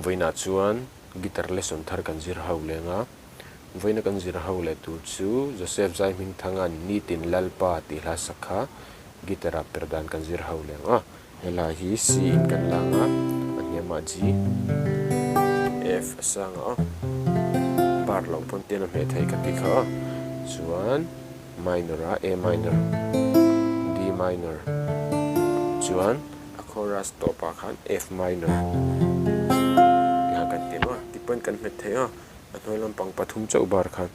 Vawiinah chuan guitar lesson thar kan zir ho leng a, vawiina kan zir ho leh tur chu Joseph Zaihmingthanga'n Nitin Lalpa tih hla sak kha guitar ah per dan kan zir ho leng a. He hla hi C in kan lang a, a hniamah G, F a sang a, bar loh pawn tian a hmeh thei ka ti kha a, chuan minor ah A minor, D minor chuan a chorus tawpah khan F minor tiang kan ti maw tipawn kan hmet thei a, a hnuai lampang pathum chauh bar khan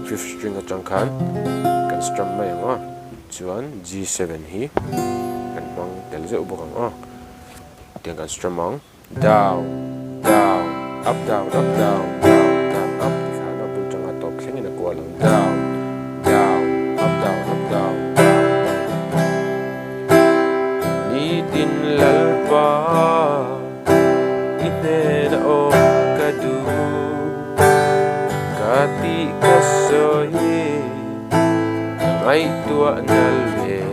fifth string atang khan kan strum mai ang aw chuan G7 hi kan hmang tel zeuh bawk ang aw tiang kan strum ang. Down, down, up down, up down, down, down, up ti khan a bul tanga tawp thlengin a kual ang. Down, down, up down, up down, down, down, up. Nitin Lalpa i hnena awm ka duh, ka tih ka sawi ka ngaihtuahna leh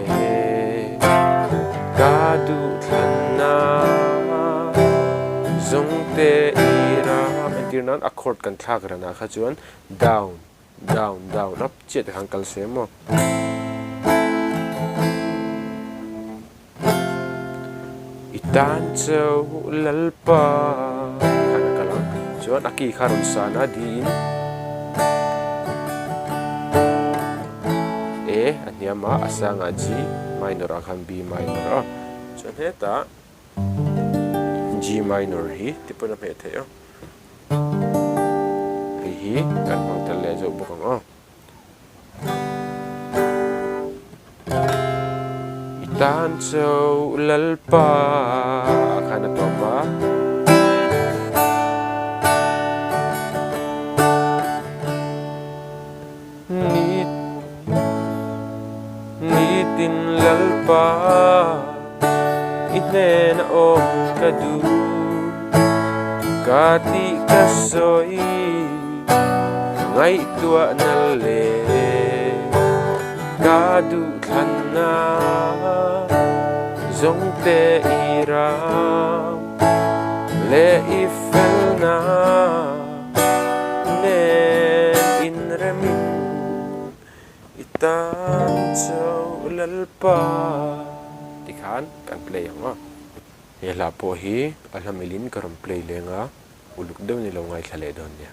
Ka duhthlanna zawngte i ram entir nan a chord kan thlak ranah kha chuan down down down up chiah te khan kal se maw. I tan chauh Lalpa ti khan a kal ang chuan a key kha rawn san a D in A a hniam a a sangah G minor ah khan B minor a chuan hetah G minor hi ti pawn a hmeh theih a hei hi kan hmang tel leh zauh bawk ang aw. I tan chauh Lalpa ah khan a tawp a. Nitin Lalpa i hnena awm ka duh, ka tih ka sawi ka ngaihtuahna leh ka duhthlanna zawngte i ram leh i felna. Nen inremin i tan chauh Lalpa tikhan kan play ang a. He hla pawh hi a hla milin ka rawn play leng a, uluk deuh ni lo ngaithla leh dawn nia.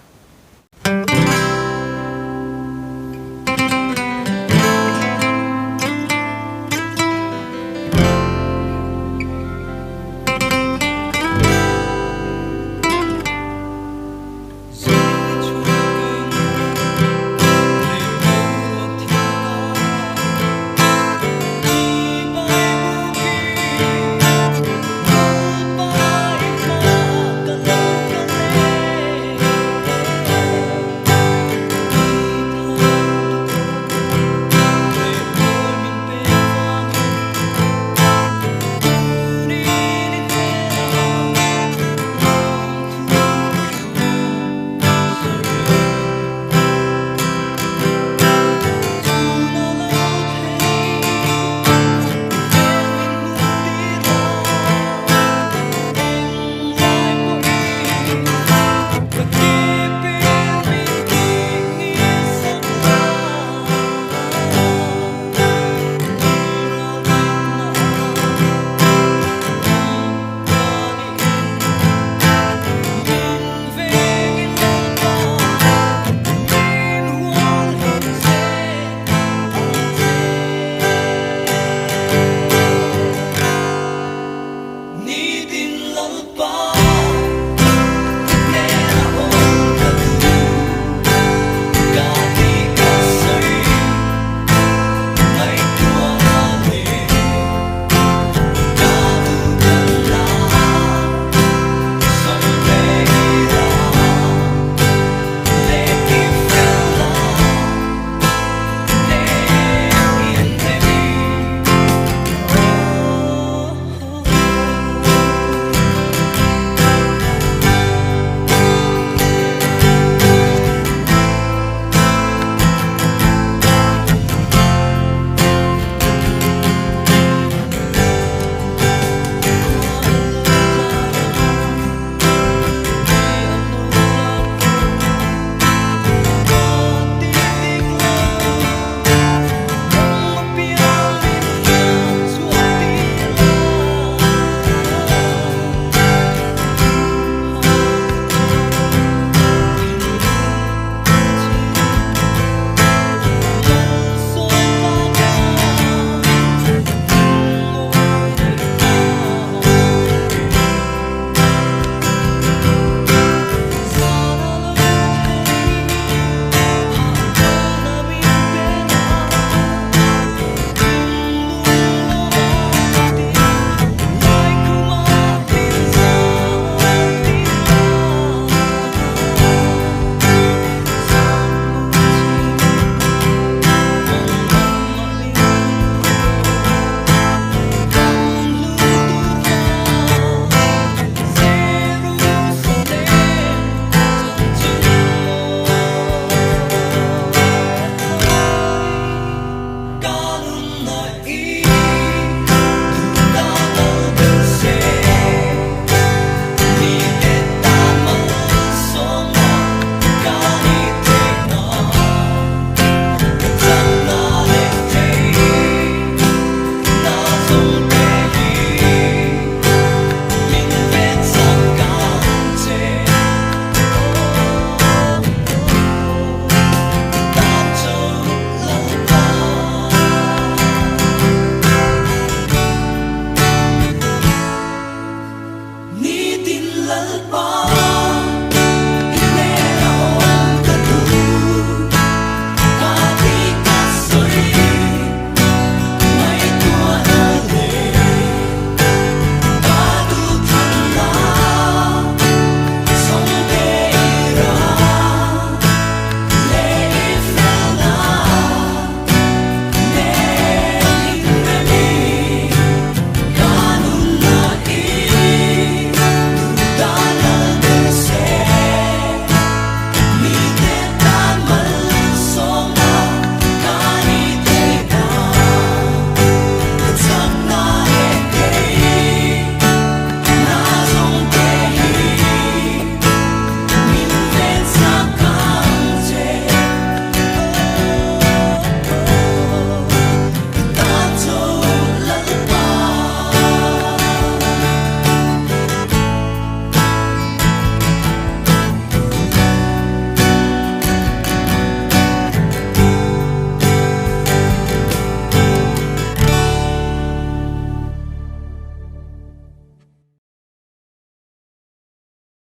Lalpa.